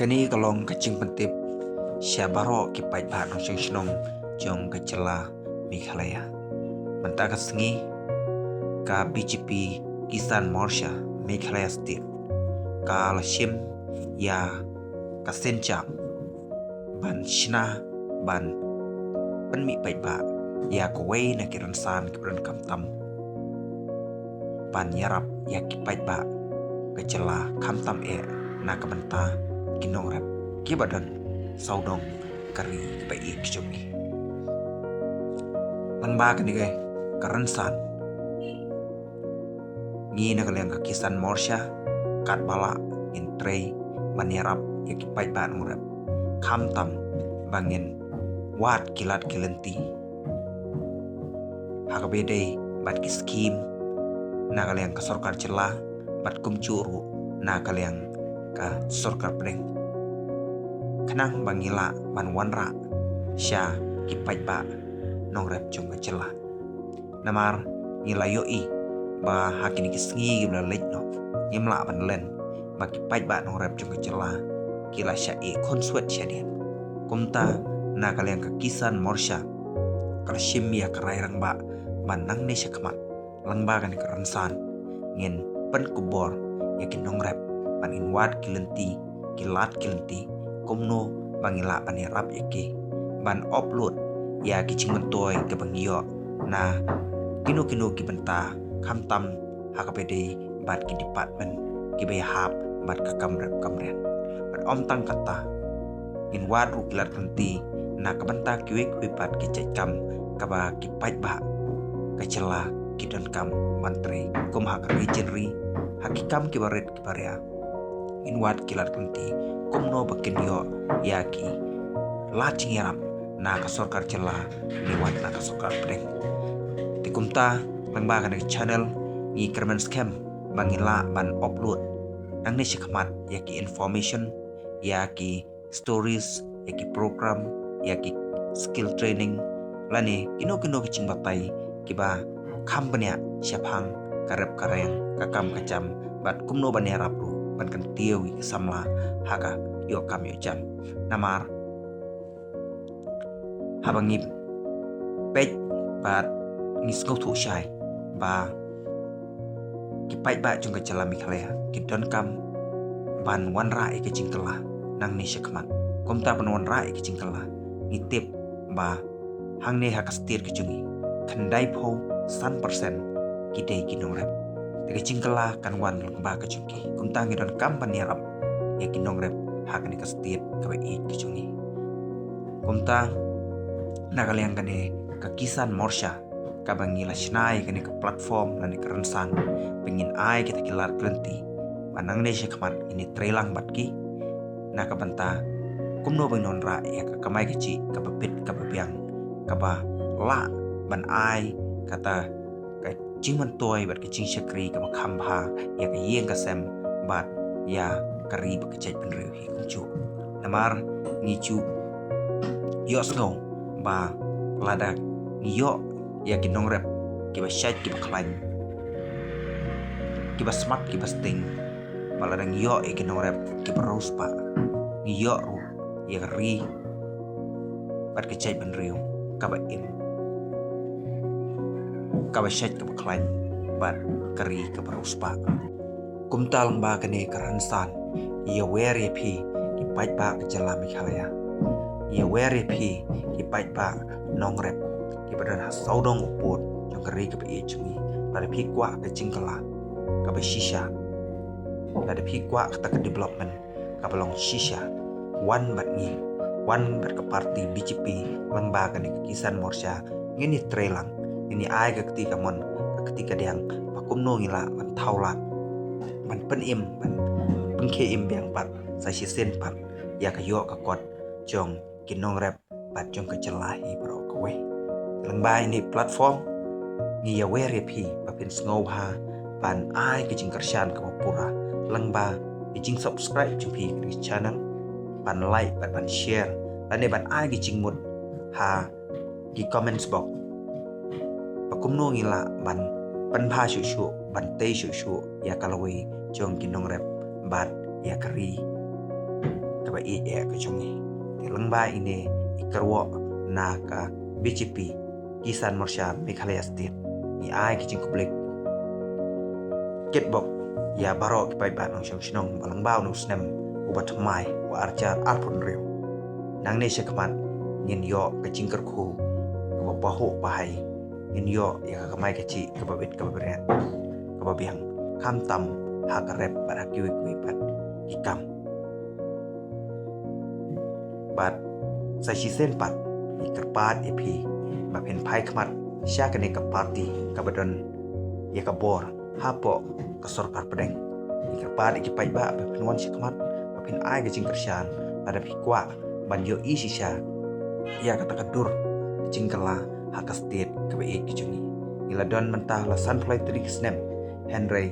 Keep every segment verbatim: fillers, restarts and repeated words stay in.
Kane ka long ka jingpyntip sha baroh ki paidbah nongshong shnong jong ka jylla Meghalaya. Mynta ka sngi ka B J P Kisan Morcha Meghalaya State ka la shim ïa ka synjam ban shna ban pynmih paidbah ïa kawei na ki rynsan kiba donkam tam ban ïarap ïa ki paidbah ka jylla khamtam eh na ka bynta ki nongrep kiba don sawdong ka ri kaba ïeit ka jong ngi. Lyngba kane ka rynsan ngi na ka liang ka Kisan Morcha katba lah ngin trei ban ïarap ïa ki paidbah nongrep khamtam ba ngin wad ki lad ki lynti ha kaba ïadei bad ki skim na ka liang ka sorkar jylla bad kumjuh ruh na ka liang ka sorkar pdeng, khnang ba ngi lah ban wanrah sha ki paidbah nongrep jong ka jylla. Namar ngi la ïohi ba ha kine ki sngi kiba la leit noh ngim lah ban len ba ki paidbah nongrep jong ka jylla ki la shah ïeh khunswet shadien. Kumta na ka liang ka Kisan Morcha ka la shim ïa ka rai rangbah ban nangne shakhmat lyngba kane ka rynsan ngin pynkupbor ïa ki nongrep ban ngin wad ki lynti ki lad ki lynti kumno ba ngi lah ban ïarap ïa ki ban upload ïa ki jingmyntoi kaba ngi ïoh na kino kino ki bynta khamtam ha kaba ïadei bad ki department kiba ïahap bad ka kam rep kam riang. Bad ym tang kata, ngin wad ruh ki lad ki lynti na ka bynta kiwei kiwei pat ki jait kam kaba ki paidbah ka jylla ki donkam ban trei kum ha ka ri jingri ha ki kam kiba rit kiba ria. Ngin wad ki lad ki lynti kumno ba kin ïoh ïa ki lad jingïarap na ka sorkar jylla ne wat na ka sorkar pdeng. Te kumta lyngba kane ka channel ngi kyrmen skhem ba ngi lah ban upload nangne shakhmat ïa ki information, ïa ki stories, ïa ki program, ïa ki skill training lane kino kino ki jingbatai kiba kham bniah shaphang ka rep ka riang, ka kam ka jam bad kumno ban ïarap ruh ban kyntiew ïa ki samla ha ka ïoh kam ïoh jam. Namar haba ngi peit bad ngi sngewthuh shai ba ki paidbah jong ka jylla Meghalaya ki donkam ban wanrah ïa ka jingkylla nangne shakhmat. Kumta ban wanrah ïa ka jingkylla ngi tip ba hangne ha ka state ka jong ngi khyndaiphew san percent ki dei ki nongrep. Te ka jingkylla kan wan lyngba ka jong ki. Kumta ngi donkam ban ïarap ïa ki nongrep ha kane ka state kaba ïeit ka jong ngi. Kumta na ka liang kane ka Kisan Morcha kaba ngi la shna ïa kane ka platform lane ka rynsan ba ngin ai kita ki lad ki lynti ba nangne shakhmat ngin ïatreilang bad ki na ka bynta kumno ba ngin wanrah ïa ka kamai kajih kaba bit kaba biang kaba lah ban ai kata ka jingmyntoi bad ka jingshakri kaba kham bha ïa ka ïing ka sem bad ïa ka ri bad ka jaitbynriew hi kumjuh. Namar ngi ju ïohsngew ba lada ngi ïoh ïa ki nongrep kiba shait kiba khlaiñ, kiba smat kiba sting, ba lada ngi ïoh ïa ki nongrep kiba riewspah, ngi ïoh ruh ïa ka ri bad ka jaitbynriew kaba im, kaba shait kaba khlaiñ bad ka ri kaba riewspah. Kumta lyngba kane ka rynsan ngi ïawer ïa phi ki paidbah ka jylla Meghalaya, ngi ïawer ïa phi ki paidbah nongrep kiba don ha sawdong u pud jong ka ri kaba ïeit jong ngi. Lada phi kwah ka jingkylla kaba shisha, lada phi kwah kata ka development kaba long shisha, wan bad ngi, wan bad ka party B J P lyngba kane ka Kisan Morcha. Ngin ïatreilang, ngin ïa ai ka kti kamon ka kti kadiang ba kumno ngi lah ban thaw lad, ban pynim, ban pynkhie im biang pat sa shisien pat ïa ka ïoh ka kot jong ki nongrep bad jong ka jylla hi baroh kawei. Lyngba ine i platform ngi ïawer ïa phi ba phin sngewbha ban ai ka jingkyrshan kaba pura lyngba ka jingsubscribe jong phi ka channel, ban like bad ban share lane ban ai ka jingmut ha ki comments box ba kumno ngi lah ban pynbha shuh shuh, ban tei shuh shuh ïa ka lawei jong ki nongrep bad ïa ka ri kaba i e ka jong i. Te lyngba ine i kyrwoh na ka B J P Kisan Morcha Meghalaya State, i ai ki jingkhublei kitbok ïa baroh ki paidbah nongshong shnong ba lyngba une u snem uba thymmai, u arhajar arphew hynriew. Nangne shakhmat ngin ïoh ka jingkyrkhu kaba pahuh pahai, ngin ïoh ïa ka kamai kajih kaba bit kaba bniat kaba biang, khamtam ha ka rep bad ha kiwei kiwei pat ki kam. Bad sa shisien pat, ngi kyrpad ïa phi ba phin phai khmat sha kane ka party kaba don ïa ka bor hapoh ka sorkar pdeng. Ngi kyrpad ïa ki paidbah ba phin wan shakhmat, ba phin ai ka jingkyrshan lada phi kwah ban ïohi shisha ïa kata ka dur ka jingkylla ha ka state kaba ïeit ka jong ngi. Ngi la don mynta la sanphew lai tylli ki snem, hynrei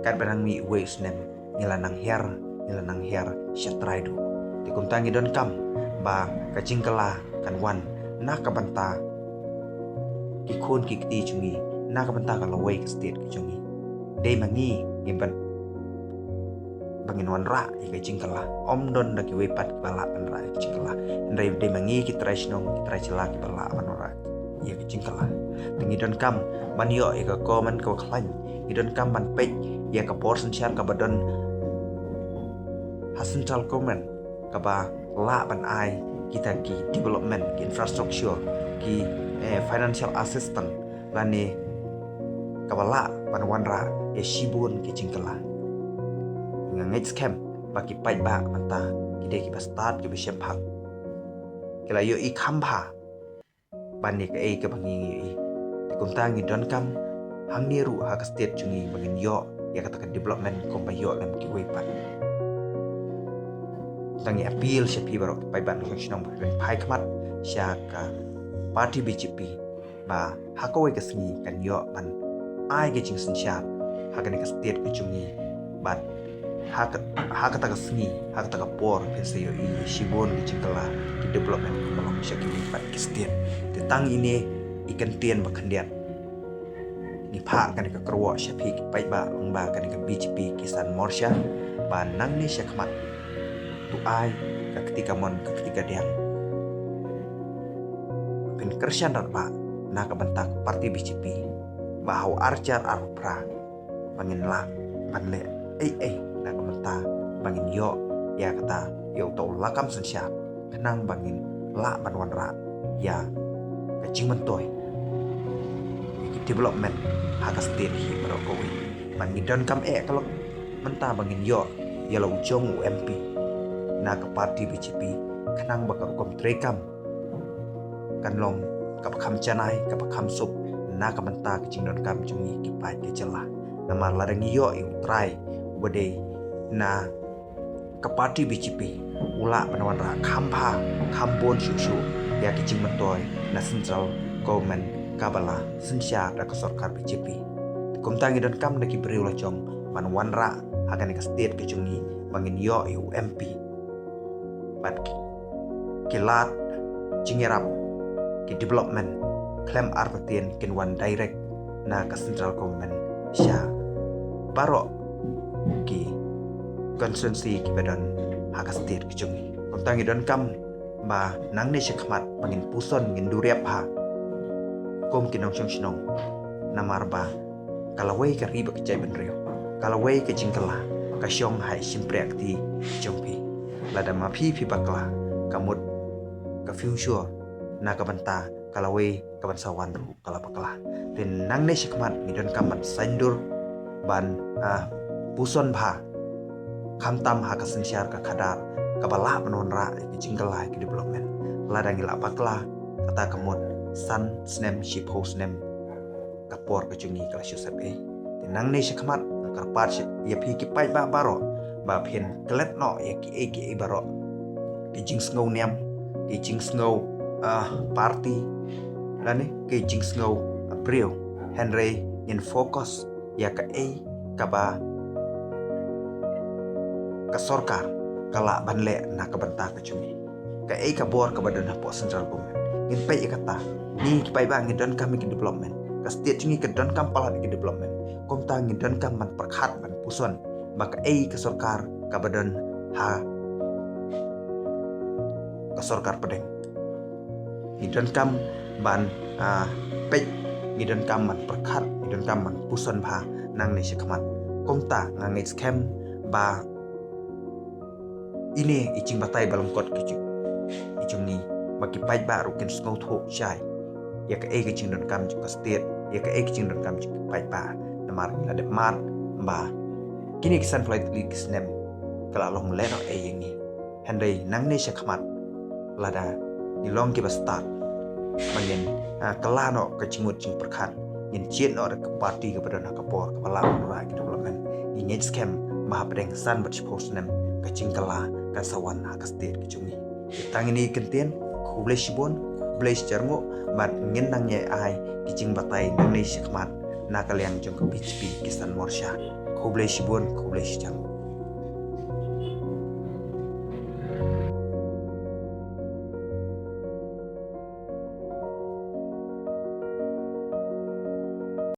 katba nang mih uwei u snem ngi la nang hiar, ngi la nang hiar sha trai duh. Te kumta ngi donkam ba ka jingkylla kan wan na ka bynta ki khun ki kti jong ngi, na ka bynta ka lawei ka state ka jong ngi. Dei ma ngi ngin ban, ba ngin wanrah ïa ka jingkylla. Ym don da kiwei pat kiba lah ban rah ïa ka jingkylla, hynrei dei ma ngi ki trai shnong, ki trai jylla kiba lah ban wanrah ïa ka jingkylla. Te ngi donkam ban ïoh ïa ka government kaba khlaiñ. Ngi donkam ban peit ïa ka bor synshar kaba don ha central government kaba lah ban ai kita ki development, ki infrastructure, ki, eh, financial assistance, lane kaba lah ban wanrah ïa shibun ki jingkylla. Nga ngeit skhem ba ki paidbah mynta ki dei kiba stad, kiba shemphang, ki la ïohi kham bha ban ïa kaei kaba ngi ïohi. Te kumta ngi donkam hangne ruh ha ka state jong ngi ba ngin ïoh ïa kata ka development kumba ïoh lem kiwei pat. Te ngi appeal sha phi baroh ki paidbah nongshong shnong ba phin phai khmat sha ka party B J P, ba ha kawei ka sngi kan ïoh ban ai ka jingsynshar ha kane ka state ka jong ngi. Bad ha ka, ha kata ka sngi, ha kata ka por phin sa ïohi shibun ki jingkylla, ki development kaba long sha kiwei pat ki state. Te tang ine i kyntien ba khyndiat, ngi phah kane ka kyrwoh sha phi ki paidbah lyngba kane ka B J P Kisan Morcha, ba nangne shakhmat to ai ka kti kamon ka kti kadiang, phin kyrshan rangbah na ka bynta ka party B J P, ba ha u arhajar arphew phra ba ngin lah ban leh ei ei na ka bynta ba ngin ïoh ïa kata, ïa uta u lakam synshar, khnang ba ngin lah ban wanrah ïa ka jingmyntoi, ïa ki development ha ka state hi baroh kawei. Ba ngi donkam eh ka lok mynta ba ngin ïoh ïa la u jong u M P na ka party B J P, khnang ba ka rukom treikam kan long kaba kham janai, kaba kham suk na ka bynta ka jingdonkam jong ngi ki paid ka jylla. Namar lada ngi ïoh ïa u trai uba dei na ka party B J P, u lah ban wanrah kham bha, kham bun shuh shuh ïa ki jingmyntoi na central government kaba la synshar da ka sorkar B J P. Kumta ngi donkam da ki briew la jong ban wanrah ha kane ka state ka jong ngi ba ngin ïoh ïa u M P bad ki, ki lad jingïarap, ki development khlem artatien kin wan direct na ka central government sha baroh ki constituency kiba don ha ka state ka jong ngi. Kumta ngi donkam ba nangne shakhmat ba ngin puson, ngin duriap bha kum ki nongshong shnong, namar ba ka lawei ka ri bad ka jaitbynriew, ka lawei ka jingkylla ka shong ha i shympriahkti jong phi. Lada ma phi phi bakla, ka mut ka future na ka bynta ka lawei kaban sa wan ruh ka la bakla. Te nangne shakhmat ngi donkam ban saiñdur, ban, ah, puson bha, khamtam ha ka synshar ka khadar kaba lah ban wanrah ïa ki jingkylla, ïa ki development. Lada ngi la bakla, kata ka mut san snem, shiphew snem ka por ka jong ngi ka la shu sep ei. Te nangne shakhmat nga kyrpad sha ïa phi ki paidbah baroh ba phin klet noh ïa kiei kiei baroh, ki jingsngew niam, ki jingsngew, ah, party, lane ki jingsngew, ah, briew. Hynrei ngin focus ïa kaei kaba ka sorkar ka lah ban leh na ka bynta ka jong ngi. Kaei ka bor kaba don hapoh central government, ngin peit ïa kata. Ngi ki paidbah ngi donkam ïa ki development, ka state jong ngi ka donkam palat ïa ki development. Kumta ngi donkam ban pyrkhat, ban puson ba kaei ka sorkar kaba don ha sorkar pdeng. Ngi donkam ban, ah, peit, ngi donkam ban pyrkhat, ngi donkam ban puson bha nangne shakhmat. Kumta nga ngeit skhem ba ine i jingbatai ba lyngkot ki jong, i jong ngi, ba ki paidbah ruh kin sngewthuh shai ïa kaei ka jingdonkam jong ka state, ïa kaei ka jingdonkam jong ki paidbah. Namar ngi la dep mad ba kine ki sanphew lai tylli ki snem ka la long lehnohei ïa ngi. Hynrei nangne shakhmat lada ngi long kiba stad, ba ngin, ah, kylla noh ka jingmut jingpyrkhat, ngin jied noh da ka party kaba don ha ka por kaba lah ban wanrah ki development, ngi ngeit skhem ba hapdeng san bad shiphew snem ka jingkylla kan sa wan ha ka state ka jong ngi. Tang ine i kyntien, khublei shibun, khublei shihajar nguh, bad ngin nang ïai ai ki jingbatai nangne shakhmat na ka liang jong ka B J P Kisan Morcha. Khublei shibun, khublei shihajar nguh.